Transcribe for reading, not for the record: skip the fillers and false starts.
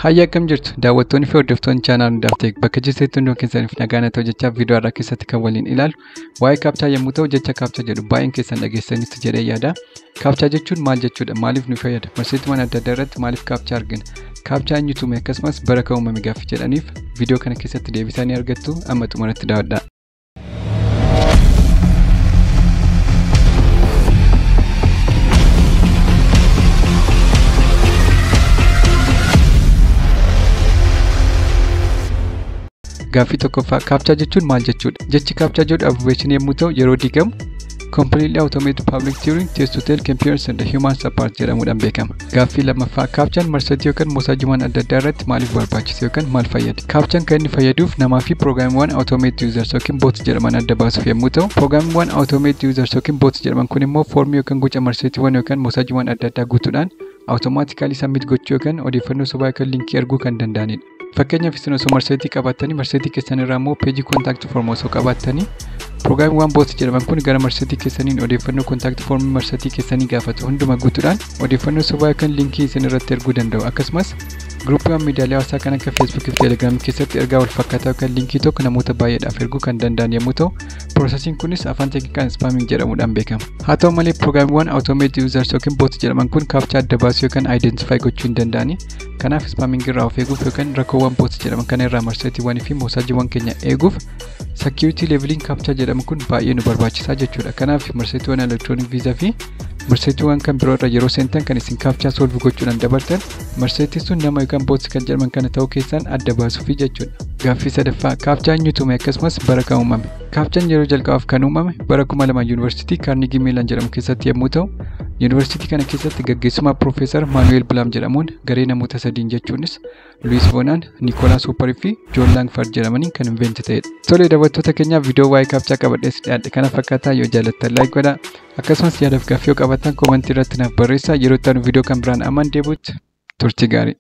Hayya, akkam jirtu daawwattoonni fi hordoftoonni chaanaal Hundaaf Teek? Bakka jirtanitti hunduma keessaniif nagaan haa ta'u jechaa, viidiyoo har'aa keessatti kan waliin ilaalu waa'ee captcha yommuu ta'u, jecha captcha jedhu baay'een keessan dhageessanitti jedhee yaada. Captcha jechuun maal jechuudha? Maaliif nu fayyada? Marsariitiiwwan adda addaa irratti maaliif captcha argina? Captcha eenyutu uume, akkasumas bara kam uumame gaaffii jedhaniif viidiyoo kana keessatti deebisaa ni argattu. Amma xumuratti daawwadhaa. Gaaffii tokkoffaa: captcha jechuun maal jechuudha? Jechi captcha jedhu abbreviation yommuu ta'u, yeroo diigamu Completely Automated Public Turing Test to Tell Computers and Humans Apart jedhamuudhaan beekama. Gaaffii lammaffaa: Captchaan marsariitii yookaan moosaajiiwwan adda addaa irratti maaliif barbaachisa yookaan maal fayyada? Captchaan kan inni fayyaduuf namaa fi piroogiraamiiwwan automated users yookiin bots jedhaman adda baasuuf yommuu ta'u, piroogiraamiiwwan automated users yookiin bots jedhaman kun immoo foormii yookaan guca marsariitiiwwan yookaan moosaajiiwwan adda addaa guutuudhaan automatically submit gochuu yookaan odeeffannoo sobaa yookaan linkii erguu kan danda'anidha. Fakkeenyaaf, isin osoo marsariitii qabaattanii, marsariitii keessan irraa immoo peejii contact form osoo qabaattanii, piroogiraamiiwwan bot jedhaman kun gara marsariitii keessaniin odeeffannoo contact formii marsariitii keessanii gaafatu hunduma guutuudhaan odeeffannoo sobaa yookaan linkii isin irratti erguu danda'u. Akkasumas giruupiiwwan miidiyaalee hawaasaa kan akka Feesbuukii fi Teelegiraamii keessatti ergaa wal fakkaataa yookaan linkii tokko namoota baay'eedhaaf erguu kan danda'an yommuu ta'u, piroosesiin kunis afaan teeknikaan spamming jedhamuudhaan beekama. Haa ta'u malee, piroogiraamiiwwan automated users yookiin bot jedhaman kun captcha adda baasuu yookaan identify gochuu hin danda'ani. Kanaaf spamming irraa of eeguuf yookaan rakkoowwan bot jedhaman kana irraa marsariitiiwwanii fi moosaajiiwwan keenya eeguuf security leveliin captcha jedhamu kun baay'ee nu barbaachisaa jechuudha. Kanaaf marsariitiiwwan electronic visa fi marsariitiiwwan kan biroo irra yeroo seentan kan isin captcha solve gochuudhaan dabartan, marsariitiin sun nama yookaan bots kan jedhaman kana ta'uu keessan adda baasuufi jechuudha. Gaaffii sadaffaa: Captcha eenyutu uume, akkasumas bara kam uumame? Captchaan yeroo jalqabaaf kan uumame bara 2000 Yuunivarsiitii Kaarnigii Meelan jedhamu keessatti yommuu ta'u, yuunivarsiitii kana keessatti gaggeessummaa Piroofeesar Maanuweel Bilaam jedhamuun garee namoota sadiin, jechuunis Luis Voonaan, Niikoolaas Hooparii fi Joon Laangford jedhamaniin kan invent ta'edha. Tole daawwattoota keenyaaf, viidiyoo waa'ee captcha qabadhees dhiyaadhe kana fakkaataa. Yoo jaallattan like godhaa. Akkasumas yaadaaf gaaffii yoo qabaattan koomentii irratti naaf barreessaa. Yeroo itti aanu viidiyoo kan biraan aman deebi'utti turtii gaarii.